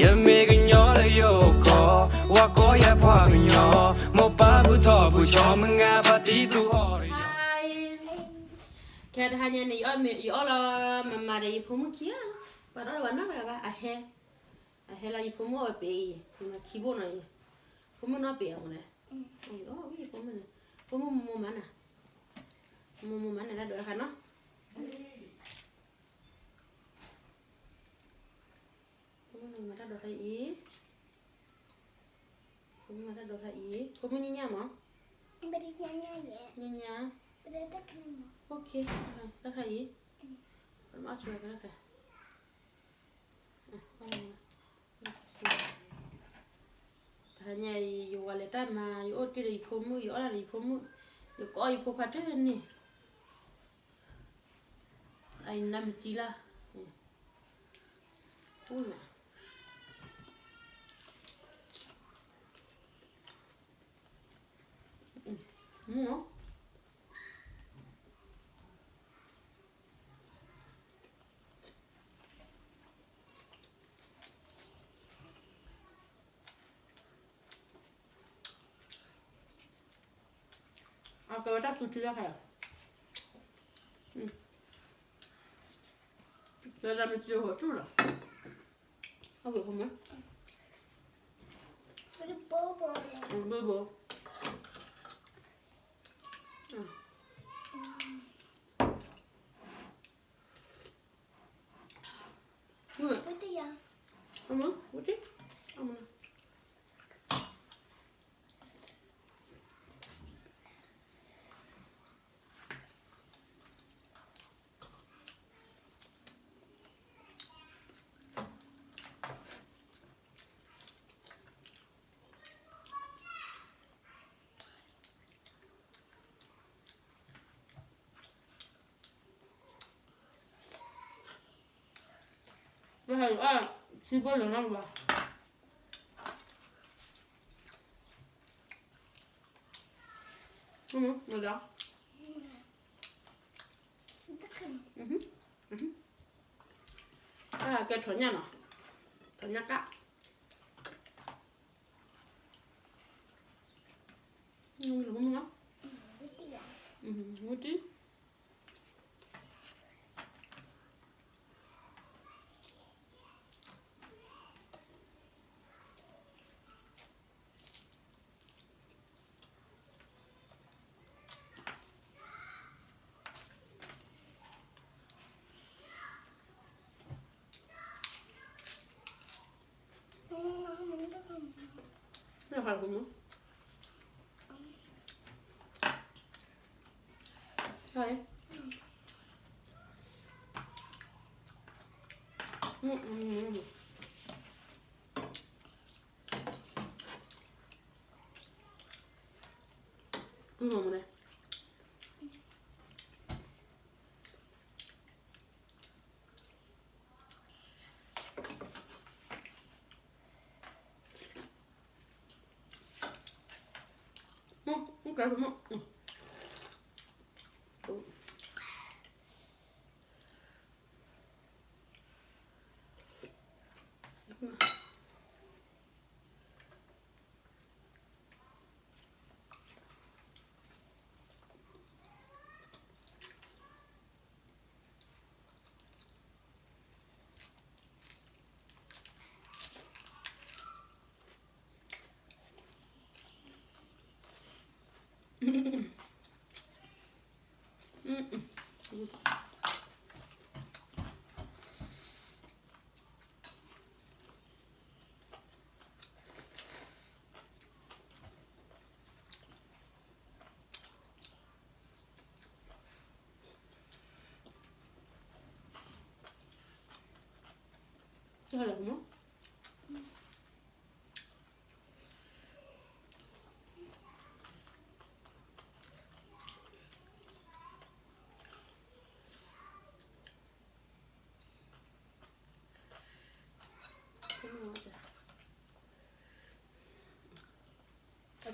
ယမ့ၢ်ကညီလၢယအိၣ်ကီၢ်, ဝၤကိးယၤပှၤကညီ, မိၢ်ပၢ်ဘူၣ်ထီၣ်ဘူၣ်ဆီ မုၢ်ဂၤပၢ်တံသူအီၤ, ခဲတဟါညါန့ၣ် ယအီၣ်လီၤမၤမၤဒီးယဖိမုၣ်ခံဂၤလီၤ, ပှၤဒီးဝဲနီတဂၤဘၣ်, အဟဲ, အဟဲလီၤ ယဖိမုၣ်အီၣ်ဝဲပှဲၤအံၤ, ယမၤခံဘိၣ်နီၤအံၤ, ဖိမုၣ်နီၢ်ပှဲၤအမနုၤလဲၣ်, ယဖိမုၣ်န့ၣ်, ဖိမုၣ်မိၢ်မၤနၤ, မိၢ်မိၢ်မၤနၤတၢ်ဒိးတခါနီၤ ဖိမုၣ်မၤတၢ်ဒိးတခါအံၤ, ဖိမုၣ်မၤတၢ်ဒိးတခါအံၤ, ဖိမုၣ်ညါညါမး, ညါညါ, တခါအံၤ, တခါအံၤ, တဟါညါအံၤ ယဝၤလဲၤတၢ်မၤ ယအိၣ်တ့ၢ်ဒီးယဖိမုၣ် ယအီၣ်တၢ်ဒီးယဖိမုၣ်, ယကအီၣ်ယဖိခွါတန့ၢ်, အအံၤနမၤစံလၢ်, အိၣ်မး, မုၢ်နီၤ အကဲဝဲတၢ်သူထံတၢ်ခါ, ကဲဒၣ်မ့ၢ်စံဟိးထူၣ်လီၤ, အဝဲဖိမုၣ်, ဘိဘိ ဝတံၢ်, အမ, ဝတံၢ်, အမ. ယဟဲအီၣ်ထံဘိလီၤနီတဘျီ, မဒီး, ကဲထီၣ်ညၣ်နီၤ,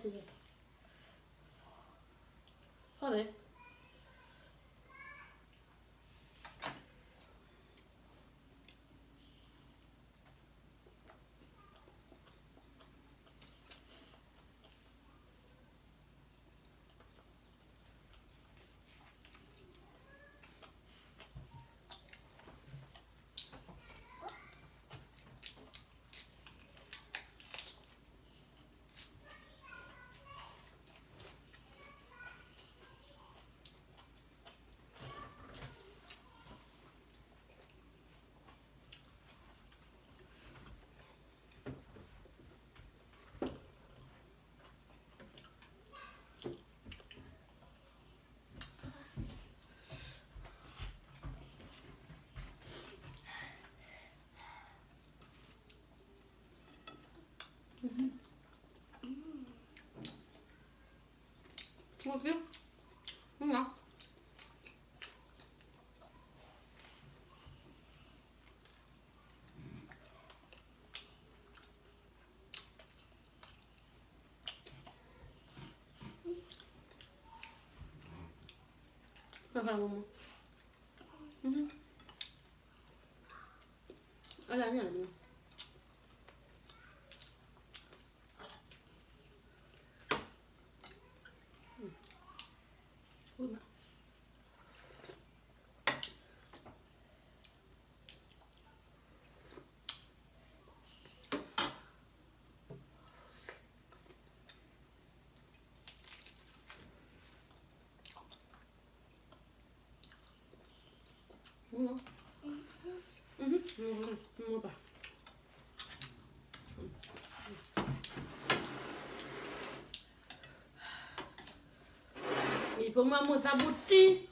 ထီၣ်ညၣ်ကၣ်, ဝတံၢ်, Bye bye, Mama. Mhm. Hola, mi amor. Mm. Uy, ma. Yïဖိမုၣ်အမိၢ်သးဘူးတံၢ်.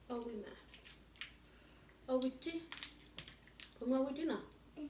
အီၣ်ဝံၤမး, အီၣ်ဝံၤတံၢ်, ဖိမုၣ်အီၣ်ဝံၤတံၢ်နီၤ.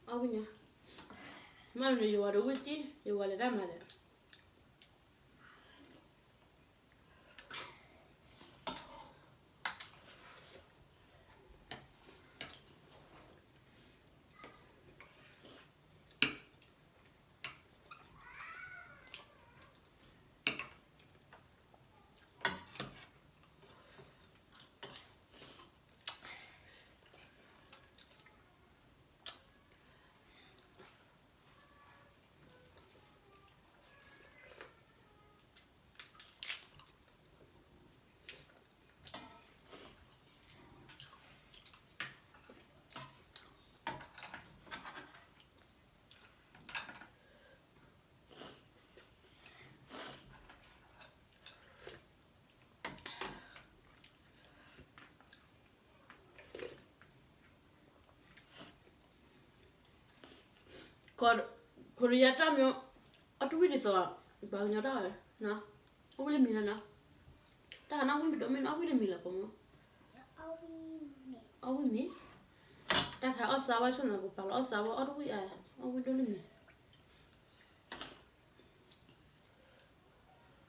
အီၣ်ဝံၤညါ, မ့ၢ်န့ၣ် ယဝၤဒီးဝံၣ်တံၢ် ယဝၤလဲၤတၢ်မၤလဲၣ်. ခိၣ်ရယါတၢ်မ့ၢ် အီၣ်တဝံၣ်ဒ်သိး ပှၤကညီတၢ်ဝဲ, အီၣ်ဝံၣ်လၢမံၤလီၤနီၤ, တၢ်ဟးနီၣ်ဝံၣ်မ့ၢ်ဒိၣ်မ့ၢ်နီၣ် အီၣ်ဝံၣ်လၢမံၤလီၤပိာ်မုၣ်, အီၣ်ဝံၣ်မ့ၤ, တၢ်ခါအီၣ်စါဝဲဆိၣ်နၤ ကပာ်လီၤအီၣ်စါဝဲအီၣ်တဝံၣ်အါ, အီၣ်ဝံၣ်ဒိၣ်လၢမံၤ ဘျီၣ်မ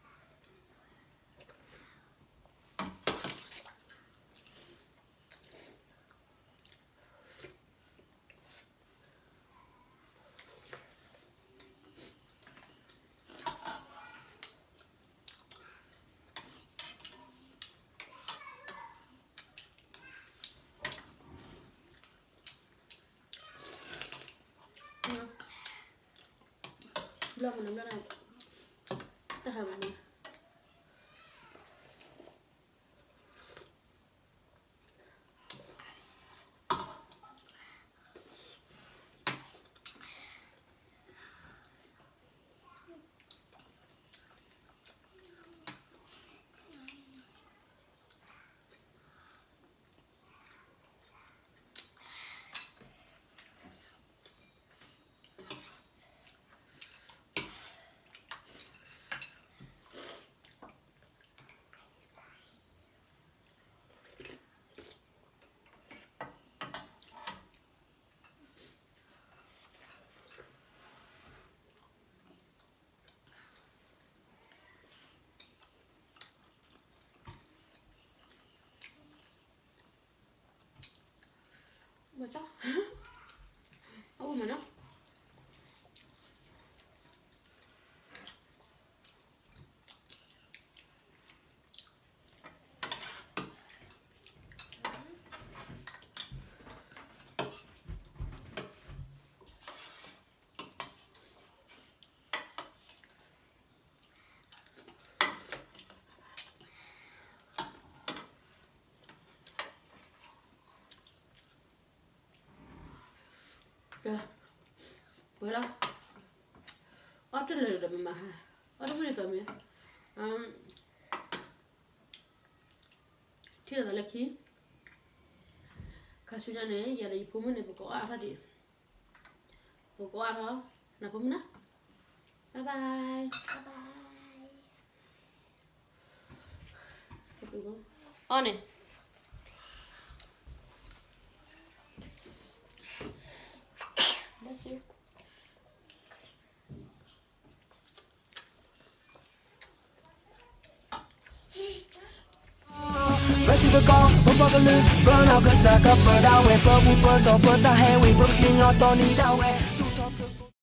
နုၤဘျီၣ်န့ၣ် တၢ်ဟးမနုၤ ဘၣ်ဆၣ် အအိၣ်မးနီၤ ကဲ ပှဲၤလီၤ အီၣ်တလၢာ်ဒီးမမၤဟါ အီၣ်တဝံၣ်ဒ်သိးမ့ၢ် ထံၣ်လိာ်သးလၢခံ ခါဆူညါန့ၣ် ယၤဒီးယဖိမုၣ်န့ၣ် ပကအီၣ်အါထီၣ်ဒံး ပကအီၣ်အါထီၣ် နဖိမုၣ်နီၤ bye bye အီၣ်န့ၣ် bless you ပစံးပကီၢ် ပပှၤကလုာ် ပနီၢ်ကစၢ်ကပၢဒၣ်ဝဲ ပပူၤပတီၢ်ပတၢ်ဟဲဝံၤ ပကစံၣ်ညီၣ်တီနံၤဒၣ်ဝဲ